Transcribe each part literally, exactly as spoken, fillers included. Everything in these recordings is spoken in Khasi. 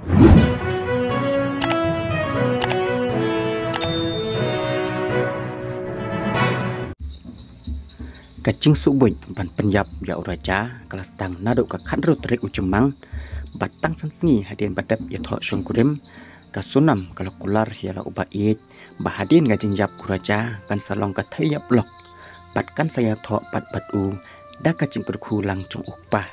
Ka jingsuhbuit ban pynïap ïa u Raja ka la sdang naduh ka khathynriew tarik u Jymmang, bad tang san sngi hadien ba dep ïathoh shongkurim, ka Sonam ka la kular ïa la u Bah Ïeit ba hadien ka jingïap u Raja kan sa long ka thei ïap lok, bad kan sa ïathoh pat bad u da ka jingkyrkhu lang jong u kpa.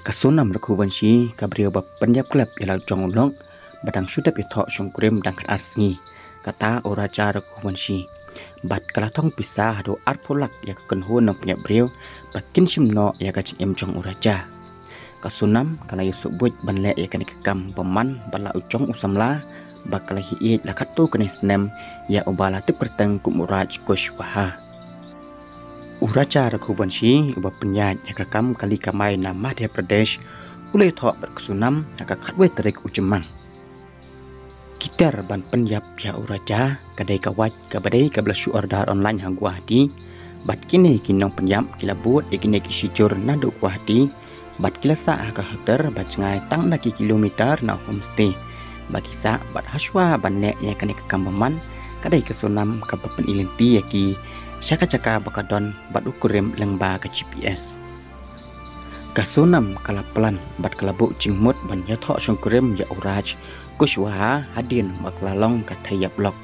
Ka Sonam Raghuvanshi, ka briew ba pynïap klep ïa la u jong u lok ba dang shu dep ïathoh shongkurim dang khatar sngi, kata u Raja Raghuvanshi, bad ka la thong pisa haduh arphew lak ïa ka kynhun nongpynïap briew ba kin shim noh ïa ka jingim jong u Raja. Ka Sonam ka la ïasuhbuit ban leh ïa kane ka kam bymman bad la u jong u samla, ba ka la ïaieit la katto katne snem ïa uba la tip kyrteng kum u Raj Kushwaha. U Raja Raghuvanshi, uba pynïaid ïa ka kam kali kamai na Madhya Pradesh, u la ïathoh bad ka Sonam ha ka khatwei tarik u Jymmang. Ki tiar ban pynïap ïa u Raja ka dei ka wait kaba dei kaba la shu order online ha Guwahati, bad kine ki nongpynïap ki la bud ïa kine ki shijur naduh Guwahati, bad ki la sah ha ka hotel ba jngai tang da ki kilometer na homestay ba ki sah, bad hashwa ban leh ïa kane ka kam bymman, ka dei ka Sonam kaba pyni lynti ïa ki sha ka jaka ba ka don bad u kurim lyngba ka G P S. Ka Sonam ka la plan bad ka la buh jingmut ban ïathoh shongkurim ïa u Raj Kushwaha hadien ba ka la long ka thei ïap lok.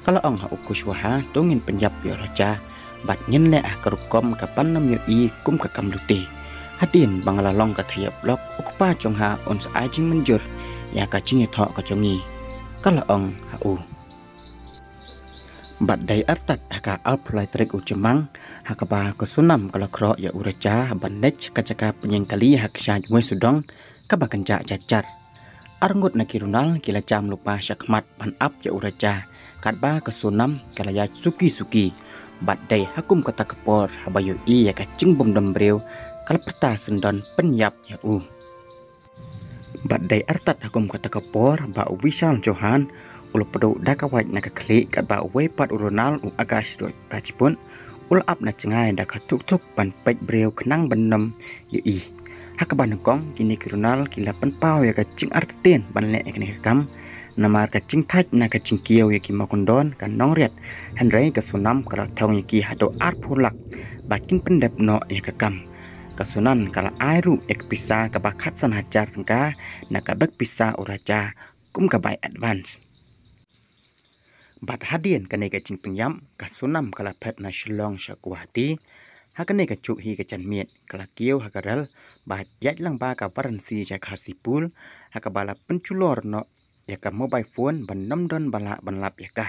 Ka la ong ha u Kushwaha, to ngin pynïap ïa u Raja, bad ngin leh ha ka rukom kaban ym ïohi kum ka kam lute. Hadien ba nga la long ka thei ïap lok, u kpa jong nga un sa ai jingmynjur ïa ka jingïathoh ka jong ngi, ka la ong ha u. Bad dei artat ha ka arphew lai tarik u Jymmang, ha kaba ka Sonam ka la khroh ïa u Raja ban leit sha ka jaka pynïeng kali ha ka sha West Sudong, kaba kynjah jar jar. Arngut na ki Ronald ki la jam lypa sha khmat ban ap ïa u Raja, katba ka Sonam ka la ïaid suki suki. Bad dei ha kum kata ka por haba ïohi ïa ka jingbymdon briew, ka la pyrta syndon pynïap ïa u. Bad dei artat ha kum kata ka por ba u Vishal Chauhan u la pduh da ka wait na ka khlieh, katba uwei pat u Ronald, u Akash Rajput, u la ap na jngai da ka thuk thuk ban peit briew khnang ban ym ïohi. Ha kaba nyngkong kine ki Ronald ki la pynpaw ïa ka jingartatien ban leh ïa kane ka kam, namar ka jingthait na ka jingkiew ïa ki mawkyndon ka nongriat, hynrei ka Sonam ka la thong ïa ki haduh arphew lak ba kin pyndep noh ïa ka kam. Ka Sonam ka la ai ruh ïa ka pisa kaba khatsan hajar tyngka na ka bek pisa u Raja kum ka bai advance. Bad hadien kane ka jingpynïap, ka Sonam ka la phet na Shillong sha Guwahati. Ha kane kajuh hi ka janmiet ka la kiew ha ka rel ba ïaid lyngba ka Varanasi sha Khasipur, ha kaba la pynjulor noh ïa ka mobile phone ban ym don ba lah ban lap ïa ka.